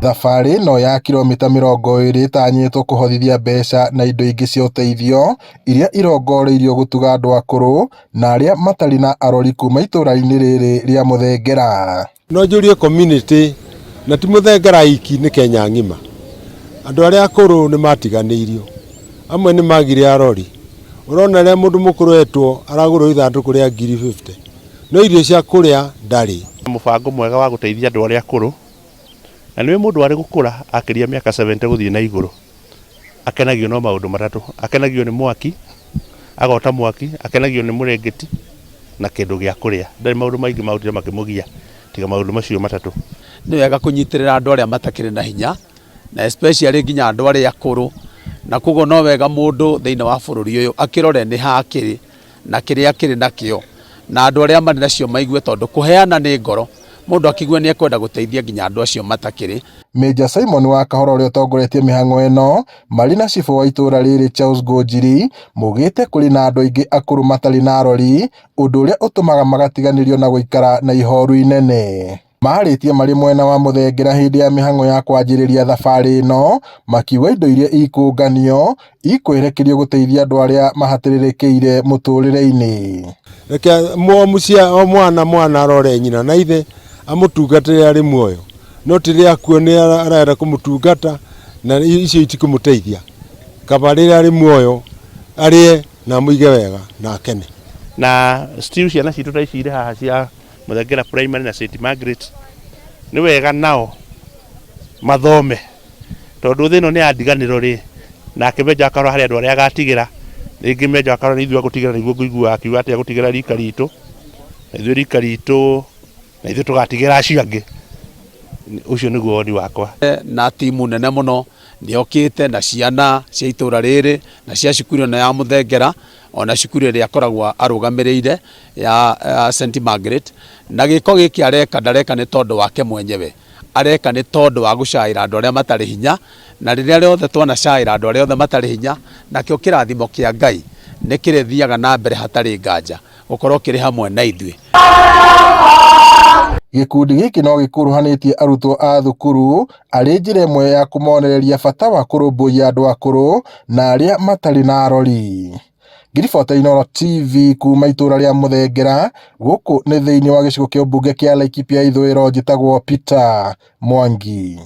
Thabarĩ ĩno ya kilomita 20 ĩtanyĩtwo kũhothithia mbeca na indo ingĩ cia ũteithio iria irongoreirio gũtuga andũ akũrũ na arĩa matarĩ na arori kuma itũra-inĩ rĩrĩ rĩa Mũthengera. No njũrie community na ti Mũthengera iki nĩ Kenya ng'ima, andũ arĩa akũrũ nĩ matiganĩirio, amwe nĩ magire arori. Ũrona rĩrĩa mũndũ mũkũrũ etwo aragũrwo ithandũkũ rĩa 50,000 no irio cia kũrĩa ndarĩ. Mũbango mwega wa gũteithia andũ arĩa akũrũ, na nĩwe mũndũ arĩ gũkũra akĩria mĩaka 70 gũthiĩ na igũrũ, akenagio no maũndũ matatũ, akenagio nĩ mwaki, agota mwaki, akenagio nĩ mũrengeti na kĩndũ gĩa kũrĩa. Ndarĩ maũndũ maingĩ ma gũtinda makĩmũgia tiga maũndũ macio matatũ. Nĩ wega kũnyitĩrĩra andũ arĩa matakĩrĩ na hinya na especially nginya andũ arĩa akũrũ, na koguo no wega mũndũ thĩinĩ wa bũrũri ũyũ akĩrore nĩ ha akĩrĩ na kĩrĩa akĩrĩ nakĩo, na andũ arĩa marĩ nacio maigue, tondũ kũheana nĩ ngoro, mũndũ akĩigue nĩ ekwenda gũteithia nginya andũ acio matakĩrĩ. Major Simon wa Kahora ũrĩa ũtongoretie mĩhang'o ĩno marĩ na cibũ wa itũra rĩrĩ Charles Ngũnjiri maugĩte kũrĩ na andũ aingĩ akũrũ matarĩ na arori, ũndũ ũrĩa ũtũmaga magatiganĩrio na gũikara na ihoru inene. Marĩtie marĩ mwena wa Mũthengera hĩndĩ ya mĩhang'o ya kwanjĩrĩria thabarĩ ĩno, makiuga indo iria ikũnganio ikwerekerio gũteithia andũ arĩa mahatĩrĩrĩkĩire mũtũrĩre-inĩ. Reke o mwana mwana arore nyina na ithe amũtungatĩre arĩ muoyo, no ti rĩrĩa akua nĩ arenda kũmũtungata na icio itikũmũteithia. Kaba rĩrĩa arĩ muoyo arĩe na amũige wega na akene. Na still ciana citũ ta ici irĩ haha cia Mũthengera Primary na St Margaret, nĩ wega nao mathome tondũ thĩ ĩno nĩ ya ndiganĩro rĩ, nake Menja akarora harĩ andũ arĩa agatigĩra, rĩngĩ Menja akarora nĩ ithuĩ agũtigĩra, nĩguo ngũiguaga akiuga atĩ agũtigĩra rika ritũ, na ithuĩ rika ritũ na ithuĩ tũgatigĩra acio angĩ. Ũcio nĩguo woni wakwa. Na timu nene mũno nĩ yokĩte na ciana cia itũra rĩrĩ na cia cukuru ĩno ya Mũthengera ona cukuru ĩrĩa akoragwo arũgamĩrĩire ya St Margaret, na gĩko gĩkĩ areka ndareka nĩ tondũ wake mwenyewe, areka nĩ tondũ wa gũcaĩra andũ arĩa matarĩ hinya, na rĩrĩa rĩothe twanacaĩra andũ arĩa othe matarĩ hinya, nakĩo kĩrathimo kĩa Ngai nĩ kĩrĩthiaga na mbere hatarĩ nganja gũkorwo kĩrĩ hamwe na ithuĩ. Gĩkundi gĩkĩ no gĩkuruhanĩtie arutwo a thukuru arĩ njĩra ĩmwe ya kũmonereria bata wa kũrũmbũiya andũ akũrũ na arĩa matarĩ na arori. Ngĩribota Inooro TV kuma itũra rĩa Mũthengera, gũkũ nĩ thĩinĩ wa gĩcigo kĩa ũmbunge kĩa Laikipia Ithũĩro, njĩtagwo Peter Mwangi.